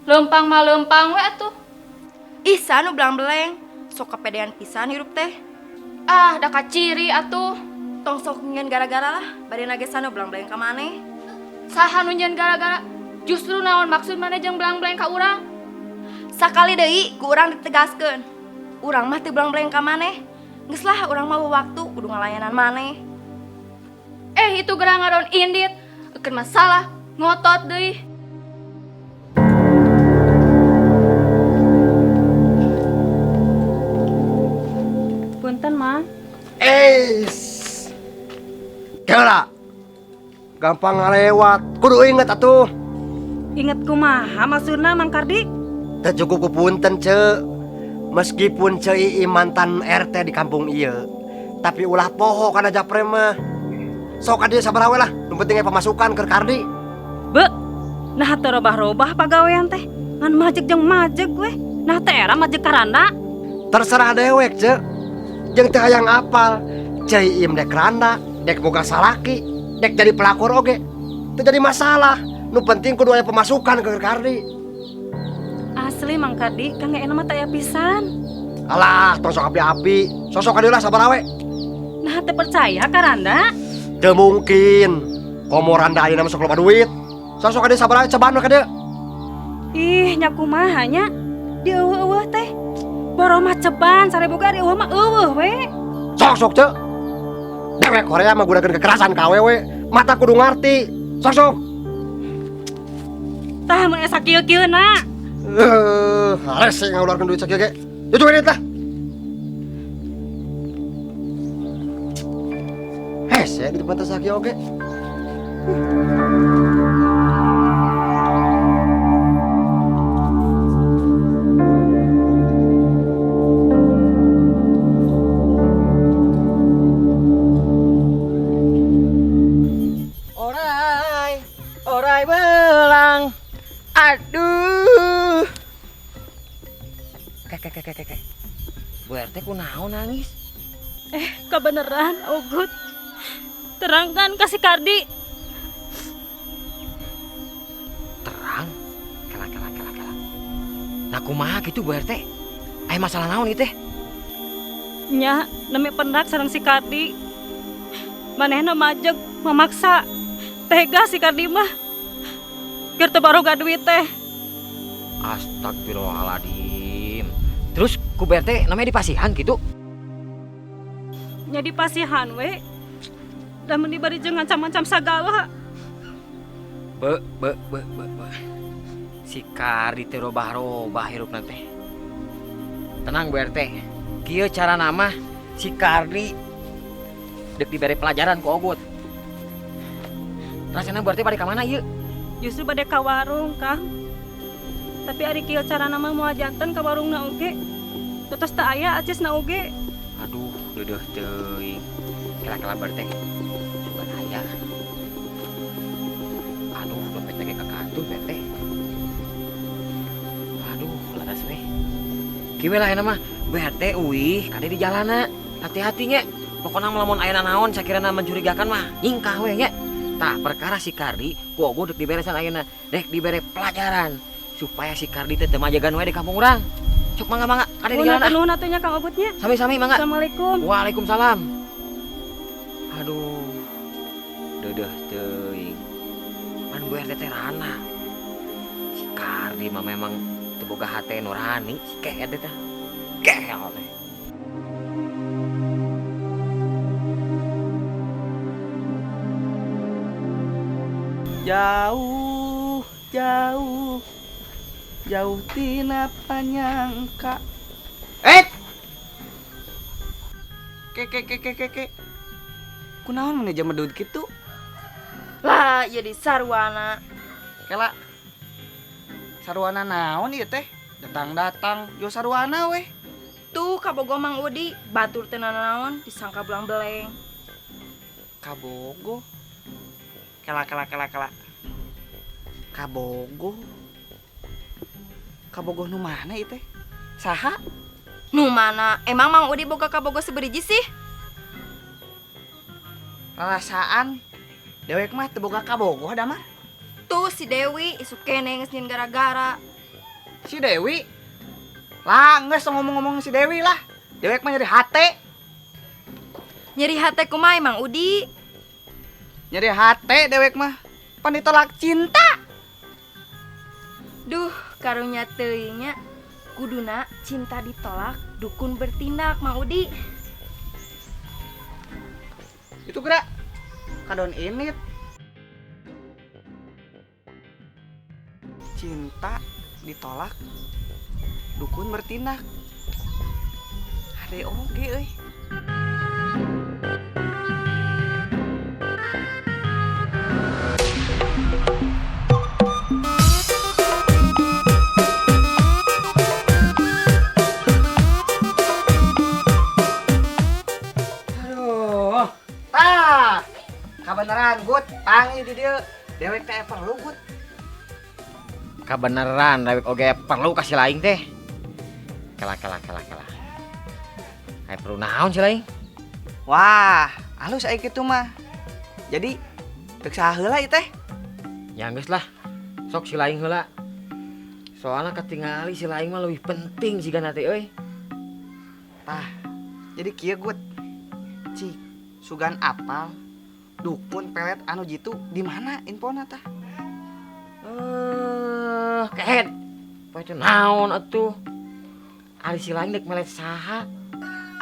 Leumpang mah leumpang we atuh. Ih, saha nu belang-beleng. Sok kepedean pisan hirup teh. Ah, da kaciri atuh. Tong sok nyieun gara-gara lah, bari nage saha nu belang-beleng ka maneh. Saha nu nyieun gara-gara? Justru naon maksud maneh jeung belang-beleng ka urang? Sakali deui ku urang ditegaskeun. Urang mah teu belang-beleng ka maneh. Geus lah urang mah waktu kudu ngalayanan maneh. Eh, itu gerang ngaron indit. Eukeun masalah ngotot deui. Punten, Mang. Eis. Kela. Gampang ngalewat. Kudu inget atuh. Inget kumaha maksudna Mang Kardi? Teu cukup ku punten, Ceu. Meskipun Ceu Ii mantan RT di kampung ieu, tapi ulah poho kana japre mah. Sok ka dieu sabaraha we lah, nu penting aya pemasukan keur Kardi. Be, nah teu robah-robah pagawean teh. Ngan majeg jeung majeg we. Nah teh era majeg karanda. Terserah dewek, Ceu. Jeung teu hayang apal. Ceu Iim dek randa, dek boga salaki, dek jadi pelakor oge. Teu jadi masalah. Nu penting kudu aya pemasukan keur Kardi. Asli Mang Kardi, Kang Eena mah teu aya pisan. Alah, tong sok api-api. Sosok ka dieu lah sabaraha we. Nah teu percaya ka Randa? Teu mungkin. Komo Randa ayeuna mah sok loba duit. Sosok ka dieu sabaraha cobaan we ka dieu. Ih, nya kumaha nya? Di eueuh-eueuh teh. Boro mah ceban 1000 ge ari eueuh mah eueuh we. Sok sok ceu. Dewek Korea mah gunakeun kekerasan ka awewe. Mata kudu ngarti. Sok sok. Tah mun aya sakieu-kieuna. Rese ngaluarkeun duit sakieu ge. Cucu duit lah. Hese di tempat sakieu oge. Orai, orai belang. Aduh. Kek, kek, kek, kek, kek. Bu RT kunaon nangis? Kebeneran, Ogut. Terangkan kasih Kardi. Terang? Kela, kela, kela, kela. Nah kumaha gitu Bu RT? Aya masalah naon ieu teh? Nya, nemi pendak sareng si Kardi. Manehna majeg memaksa. Tega si Kardi mah. Keur teu baroga duit teh. Astagfirullahaladzim. Terus ku Bu RT namanya dipasihan gitu? Nya dipasihan we. Da mun dibari jeung ngancam-ngancam sagala. Be, be, be, be, be. Si Kardi teh robah-robah hirupna teh. Tenang Bu RT. Kieu cara nama si Kardi dek dibere pelajaran ku Ogut. Rasana Bu RT bade ka mana ieu? Justru bade ka warung, Kang. Tapi ari kieu cara nama moal janten ka warungna oge. Terus teu aya acisna oge. Aduh, deudeuh teuing. Kela-kela Bu RT. Sugan aya. Aduh, dompetnya ge kakantun Bu RT. Aduh, laras we. Kieu we lah ayeuna mah. Bu RT uih, kade di jalana. Hati-hati nya. Pokona mah lamun aya nanaon sakirana mencurigakan mah nyingkah we nya. Tah perkara si Kardi ku Ogut dek diberesan ayeuna, dek dibere pelajaran supaya si Kardi teh teu majegan we di kampung urang. Cuk mangga mangga kade di jalana. Nuhun atuh nya Kang Ogut nya. Sami-sami mangga. Assalamualaikum. Waalaikumsalam. Aduh. Deudeuh teuing. Pan Bu RT teh rana. Si Kardi mah memang teu boga hate nurani, si kehed teh. Gehel teh. Jauh, jauh, jauh tina panyangka. Ke, ke, ke, ke, ke, ke. Kunaon mun jam medud kitu? Lah, ieu di sarwana. Kela. Sarwana naon ieu teh? Datang-datang jo sarwana weh. Tuh kabogo Mang Udi, batur teu nanaon disangka belang-beleng. Kabogo. Kela, kela, kela, kela. Kabogo. Kabogo nu mana ieu teh? Saha? Nu mana? Emang Mang Udi boga kabogo seberiji sih? Rarasaan. Dewek mah teu boga kabogo da mah. Tuh si Dewi isuk kene geus nyieun gara-gara. Si Dewi. Lah, geus ngomong-ngomong si Dewi lah. Dewek mah nyeri hate. Nyeri hate kumaha Mang Udi? Nyeri hate dewek mah. Pan ditolak cinta. Duh, karunya teuing nya. Kuduna cinta ditolak, dukun bertindak Mang Udi. Itu gerak kadon init. Cinta ditolak, dukun bertindak. Hade oge euy. Aduh. Tah. Kabeneran gut, panggil di dieu. Dewek teh perlu gut. Kabeneran dewek oge perlu kasih lain teh. Kalah kalah kalah kalah. Aya perlu naon si lain? Wah, halus aya kitu mah. Jadi rek saha heula ieu teh? Ya geus lah. Sok si lain heula. Soalna katingali si lain mah leuwih penting sigana teh euy. Tah, jadi kieu gut. Cik, sugan apal dukun pelet anu jitu di mana infona tah? Kehed. Poe teh naon atuh? Ari si lain deuk melet saha?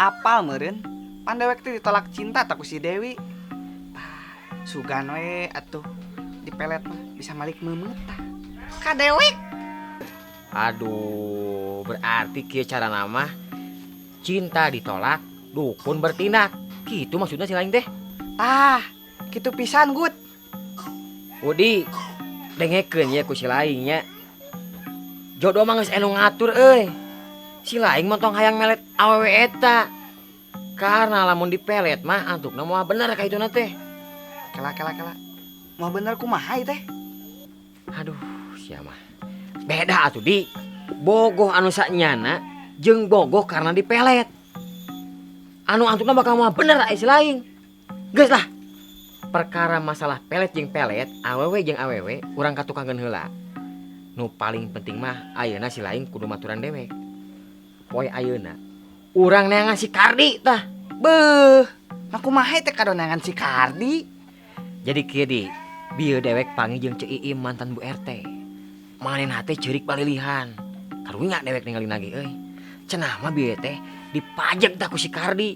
Apal meureun, pan dewek teh ditolak cinta tak ku si Dewi. Tah, sugan we atuh dipelet mah bisa malik meumeut tah. Ka dewek. Aduh, berarti kieu carana mah cinta ditolak, dukun bertindak. Kitu maksudnya si lain teh. Tah, kitu pisan gut. Udi, dengekeun ye ku si lain nya. Jodoh mah geus anu ngatur euy. Si lain mah tong hayang melet awewe eta. Karena lamun dipelet mah antukna moal bener ka ituna teh. Kela kela kela. Moal bener kumaha ieu teh? Aduh, sia mah. Beda atuh di. Bogoh anu sanyana jeung bogoh karena dipelet. Anu antukna bakal moal bener aya si lain. Geus lah. Perkara masalah pelet jeung pelet, awewe jeung awewe urang katukangeun heula. Nu paling penting mah ayeuna si lain kudu maturan dewek. Poe ayeuna urang neangan si Kardi tah. Beuh, nah kumaha teh kadoneangan si Kardi? Jadi kieu di, bieu dewek panggih jeung Ceu Iim mantan Bu RT. Manehna teh ceurik balilihan. Karunya dewek ningali lagi euy. Cenah mah bieu teh dipajeg tah ku si Kardi.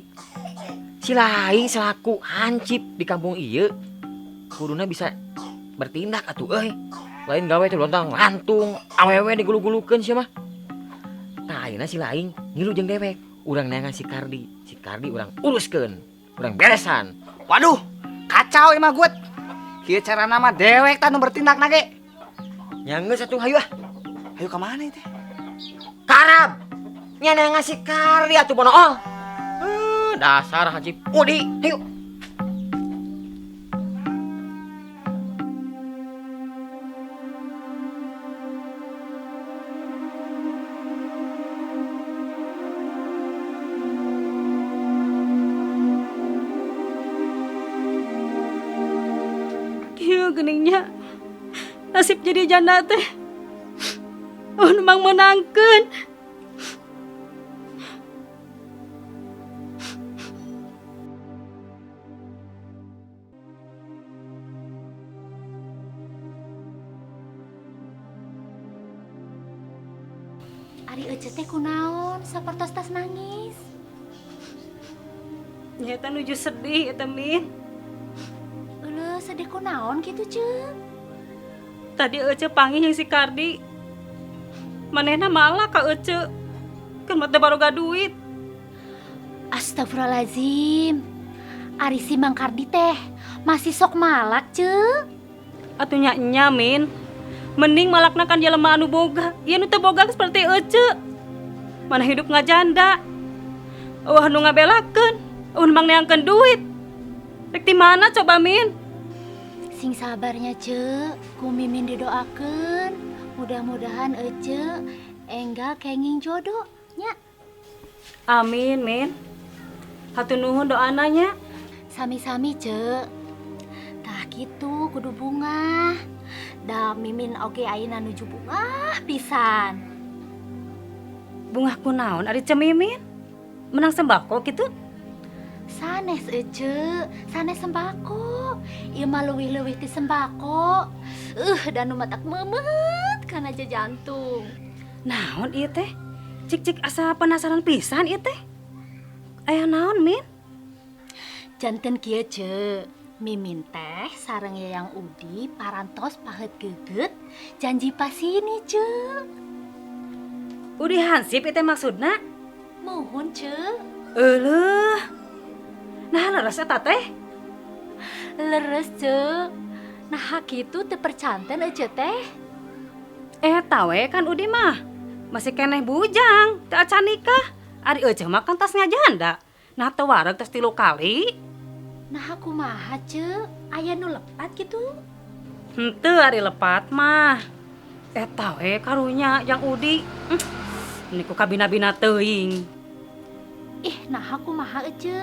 Si lain selaku hancip di kampung ieu kuduna bisa bertindak atuh euy. Lain gawe teh lontang lantung, awewe digulu-gulukeun sia mah. Tah ayeuna si lain ngilu jeung dewek, urang neangan si Kardi. Si Kardi urang uruskeun, urang beresan. Waduh, kacau ieu mah gut. Kieu carana mah dewek tah nu bertindak na ge. Nya geus atuh hayu ah. Hayu ka mana ieu teh? Karab. Nya neangan si Kardi atuh bonool. Dasar hancip Udi, hayu. Kieu geuningnya nasib jadi janda teh. Oh, memang menangkeun. Ari Ece teh kunaon sapertos tas nangis. Nyata nuju sedih eta Min. Euleuh sedih kunaon kitu Ceu? Tadi Ece panggih jeung si Kardi. Manehna malak ka Ece. Kan mah teh baroga duit. Astagfirullahalazim. Ari si Mang Kardi teh masih sok malak Ceu. Atuh nya nya Min. Mending malakna kan jelema anu boga. Ieu nu teu boga seperti Ece. Mana hidup ngajanda. Eueuh nu ngabelakeun, eueuh nu mangneangkeun duit. Rek ti mana coba Min? Sing sabarnya Ceu, ku Mimin didoakeun. Mudah-mudahan Ece enggal kenging jodoh nya. Amin Min. Hatur nuhun doana nya. Sami-sami Ceu. Tah kitu kudu bungah. Da Mimin oge ayeuna nuju bungah pisan. Bungah kunaon ari Ceu Mimin? Menang sembako gitu? Sanes Ece, sanes sembako. Ieu mah leuwih-leuwih ti sembako. Da nu matak meumeut kana jantung. Naon ieu teh? Cik-cik asa penasaran pisan ieu teh. Aya naon, Min? Janten kieu, Ce. Mimin teh sareng Yayang Udi parantos pahet geget janji pasini, Ce. Udi hansip ieu teh maksudna? Muhun, Ce. Euleuh. Nah, leres eta teh? Leres, Ce. Nah, kitu teu percanten Ece teh. Eta we kan Udi mah masih keneh bujang, teu acan nikah. Ari Ece mah kan tas ngajanda. Nah, teu wareg tos 3 kali. Nah, kumaha, Ce? Aya nu lepat gitu? Henteu ari lepat mah. Eta we karunya Yang Udi. Ini ku kabina-bina teuing. Ih, nah kumaha Ece?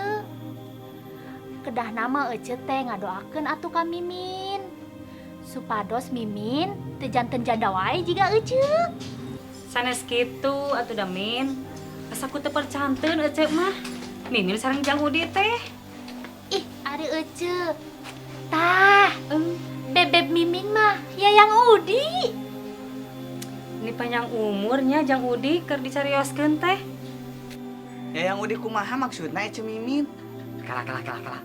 Kedah nama Ece teh ngadoakeun atuh ka Mimin. Supados Mimin teu janten janda wae jiga Ece. Sanes kitu atuh da Min. Asa ku teu percanteun Ece mah. Mimin sareng Jang Udi teh. Ih, ari Ece. Tah, bebeb Mimin mah Yayang Udi. Ini panjang umurnya Jang Udi keur dicarioskeun teh. Yayang Udi kumaha maksudna Ece Mimin? Kalah kalah kalah kalah.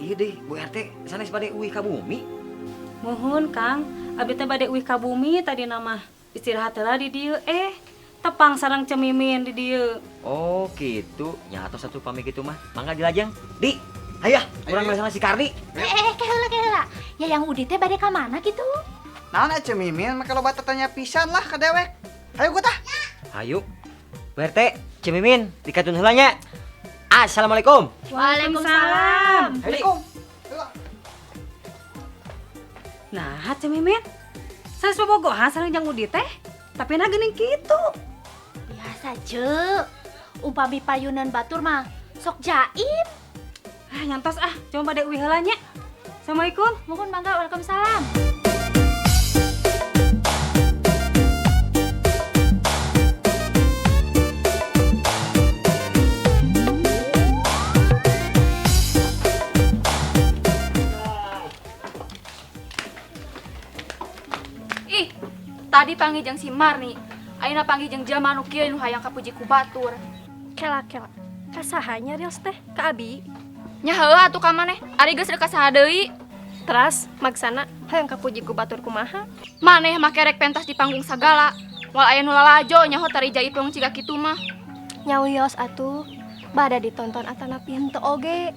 Iya deh, Bu RT sanes bade uih ka bumi. Muhun Kang, abdi teh bade uih ka bumi tadi nama. Istirahat heula di dieu tepang sareng Ceu Mimin di dieu. Oh, gitu. Nya tos atuh pamit kitu mah. Mangga dilajeng. Di, hayu urang bersama si Kardi. Keheula keheula. Yayang Udi teh bade ka mana kitu? Naon Ece Mimin make loba tatanya pisan lah ka dewek. Hayu gua tah. Hayu. Bu RT, Ceu Mimin dikatun heula nya. Assalamualaikum. Waalaikumsalam. Assalamualaikum. Nah, Ceu Mimin, sanes bobogohan sareng Jang Udi teh, tapi nah geuning kitu. Biasa, Ce. Umpami payunan batur mah sok jaim. Ah, nyantos ah, cuma bade uih heula nya. Assalamualaikum. Muhun mangga, waalaikumsalam. Ih, tadi panggil jeung si Marni. Ayeuna panggil jeung jalma nu kieu nu hayang kapuji ku batur. Kela-kela. Ka saha nyarios teh? Ka abi? Nya heueuh atuh ka maneh. Ari geus rek ka saha deui? Teras maksana hayang kapuji ku batur kumaha? Maneh make rek pentas di panggung sagala. Moal aya nu lalajo nyaho tari jaipong ciga kitu mah. Nya wios atuh. Bada ditonton atanapi henteu oge.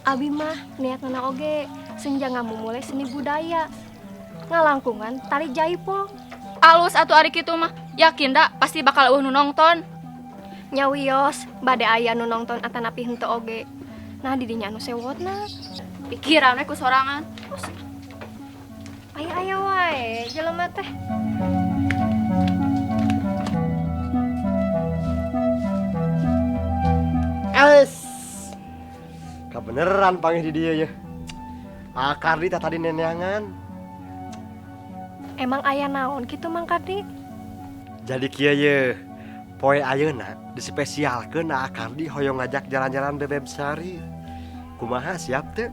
Abi mah niatna oge senja ngamumule seni budaya. Ngalangkungan tari jaipong. Alus atuh ari kitu mah. Yakin da pasti bakal eueuh nu nongton. Nya wios bade aya nu nongton atanapi henteu oge. Nah didinya anu sewotna. Pikiran we ku sorangan. Aya-aya wae jelema teh. Es. Kabeneran panggih di dieu ye. Ah, Kardi tah tadi neneangan. Emang aya naon kitu Mang Kardi? Jadi kieu ye. Poe ayeuna dispesialkeun na Kardi hoyong ngajak jalan-jalan Bebeb Sari. Kumaha siap teu?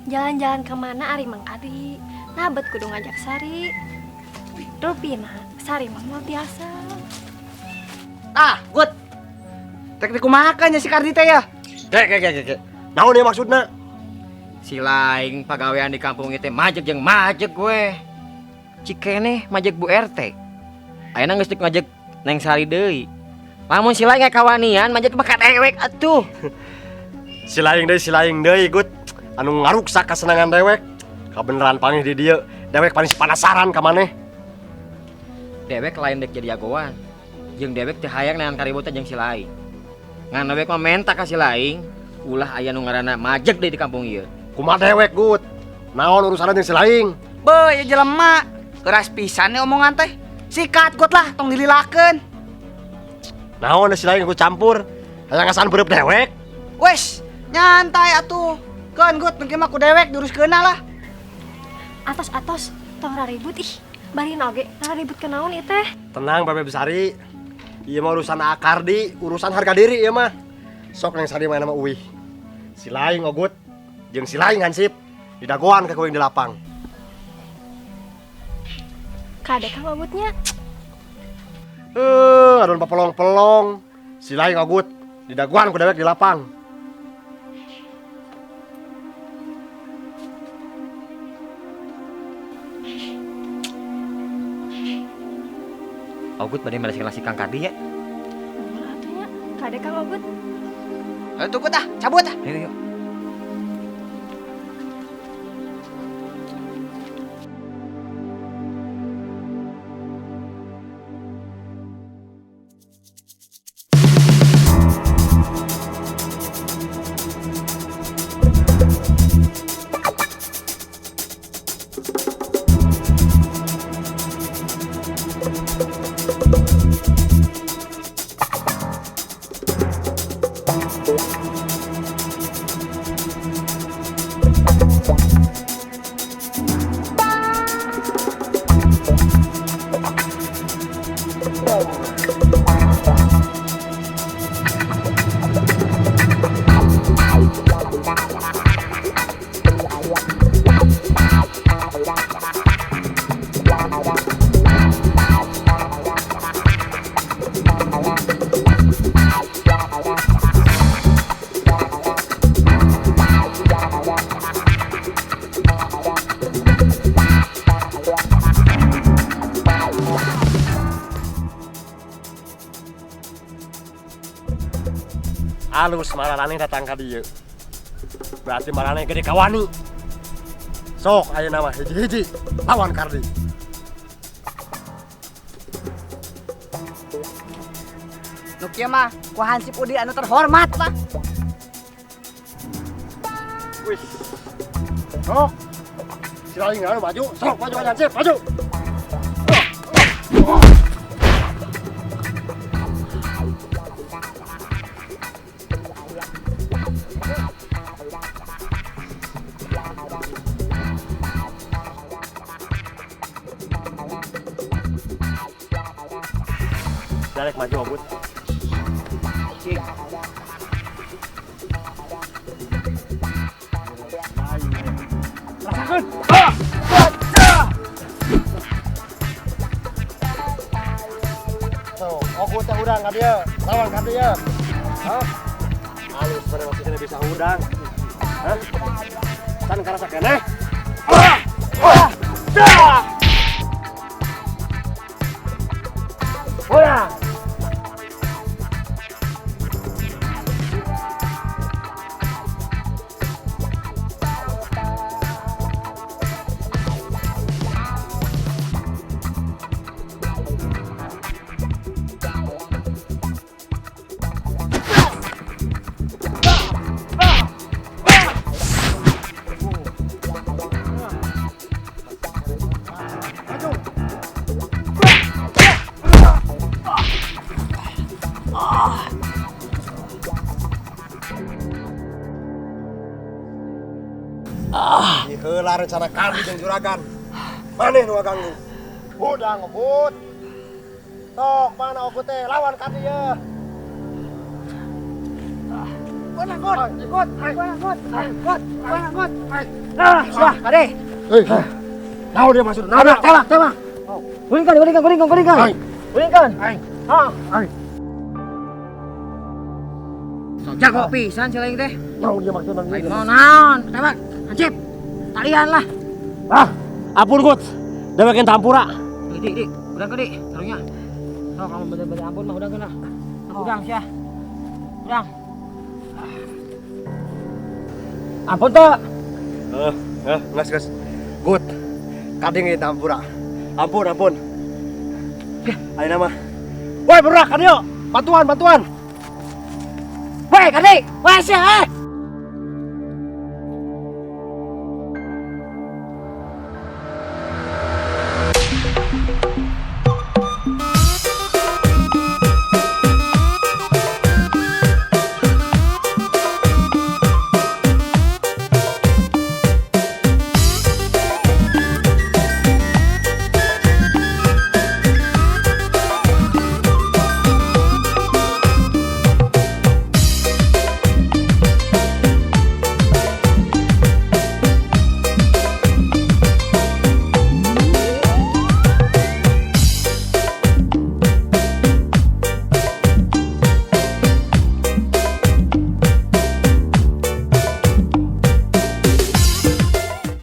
Jalan-jalan ke mana ari Mang Kardi? Nah bet kudu ngajak Sari. Rupina Sari mah moal tiasa. Ah, gut. Rek dikumahakeun nya si Kardi teh ya? Ke ke ke ke. Naon ieu maksudna? Si laing pagawean di kampung ieu teh majeg jeung majeg we. Cikeneh majeg Bu RT. Ayeuna geus teu ngajeg Neng Sari deui. Lamun si laing kawanian majeg mah ka dewek atuh. Si laing deui gut. Anu ngaruksak kasenangan dewek. Kabeneran panggih di dieu. Dewek paling si penasaran ka maneh. Dewek lain dek jadi jagoan. Jeung dewek teu hayang neangan kaributan jeung si laing. Ngan dewek mah menta ka si laing, ulah aya nu ngaranna majeg deui di kampung ieu. Kumaha dewek gut? Naon urusanna jeung si laing? Beuh, ieu jelema. Keras pisan nih omongan teh. Sikat gut lah, tong dililakeun. Naon si laing ku campur? Hayang ngasaan beureub dewek. Wes, nyantai atuh. Keun gut, mungkin mah ku dewek diuruskeunna lah. Atos-atos, tong raribut ih. Bari oge, raribut ke naon ieu teh? Tenang Bebeb Sari. Ieu mah urusan Akardi, urusan harga diri ieu mah. Sok Neng Sari mah nama uwih. Si laing Ogut jeung si laing Hansip didagoan ka kuing di lapang. Kade Kang Ogutnya. Eh, adon papelong-pelong. Si laing Ogut didagoan ku dewek di lapang. Ogut bade meres si Kang Kardi ya. Mula atuh nya. Kade Kang Ogut. Ayo tukut ah, cabut ah. Ayo yuk. Alus maraneh datang ka dieu. Berarti maraneh gede kawani. Sok ayeuna mah hiji-hiji lawan Kardi. Nu kieu mah ku Hansip Udi anu terhormat lah. Wih. Sok. Si laing anu maju, sok maju aja Hansip, maju. Darek maju Ogut. Cik. Rasakeun. Tuh, Ogut teh hudang ka dieu, lawan ka dieu. Hah? Alus pada waktu sini bisa hudang. Hah? Kan karasa keneh. Ah! Ah! Dah! Hoya! Iheula rencana kami jeung juragan. Maneh nu ngaganggu. Hudang Ogut. Tok mana Ogut teh lawan ka dieu. Gut, gut, gut, gut, gut. Ah, sudah, kade. Hei. Naon dia maksudna? Naon? Tembak, tembak. Guringkan, guringkan, guringkan, guringkan. Guringkan. Ah, ai. Jago pisan si laing teh. Naon dia maksudna? Lain mau naon? Tembak. Hansip. Talian lah. Ah, ampun Gut. Dewek tampura. Dik, dik, udah ke dik, taruhnya. Sok kamu bener-bener ampun mah udah kena. Udang sia. Udang. Ampun tuh. Ngas, ngas. Gut. Kading ini tampura. Ampun, ampun. Ayo nama. Woi, berak kan yuk. Bantuan, bantuan. Woi, Kardi. Woi, sia, eh.